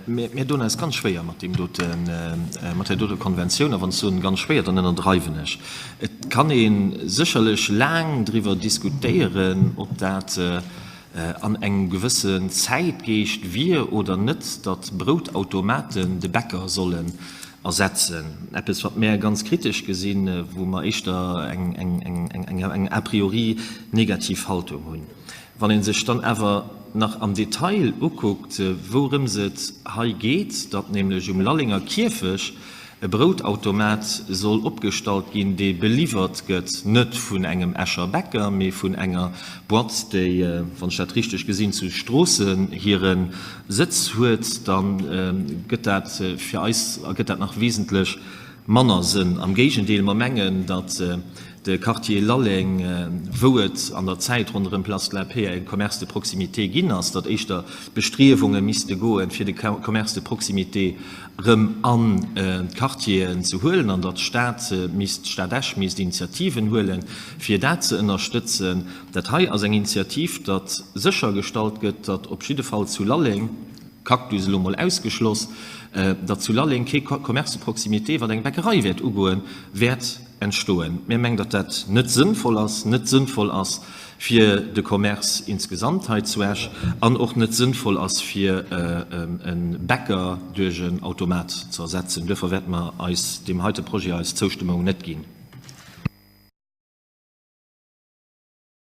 Mir doen eis ganz schwéier mat deem doten, mat där dote Konventioun. A wann ech soen ganz schwéier, dann ënnerdreiwen ech. Et kann ee sécherlech laang driwwer diskutéieren, ob dat an engem gewëssen Zäitgeescht wier oder net, datt Broutautomaten de Bäcker sollen ersetzen. Eppes, wat mär ganz kritesch gesinn, wou mer éischter eng a priori negativ Haltung hunn. Wann ee sech dann awer nach am Detail ukuckt, wourëms et hei geet, datt nämlech um Lallenger Kierfech e Broutautomat soll opgestallt ginn, dee beliwwert gëtt, net vun engem Escher Bäcker, mee vun enger Boîte, déi, wann ech dat richteg gesinn, zu Stroossen hire Sëtz huet, da gëtt dat fir eis ergëtt dat nach wesentlech manner Sënn. Am Géigendeel, mer mengen, datt de Quartier Lalleng, wou et an der Zäit ronderëm Place de la Paix e Commerce de proximité ginn ass, datt éischter Bestriewunge misste goen, fir de Commerce de proximité erëm an d'Quartieren ze huelen an datt d'Stad misst, d'Stad Esch misst Initiativen huelen, fir dat ze ënnerstëtzen. Dat hei ass eng Initiativ, datt séchergestallt gëtt, datt op jidde Fall zu Lalleng, Cactus elo mol ausgeschloss, datt zu Lalleng kee Commerce de proximité, wat eng Bäckerei wäert ugoen, wäert entstoen. Mir mengen, datt dat net sënnvoll ass, net sënnvoll ass fir de Commerce insgesamt hei zu Esch an och net sënnvoll ass fir e Bäcker duerch en Automat ze ersetzen. Duerfir wäerte mer eis deem heite Projet eis Zoustëmmung net ginn.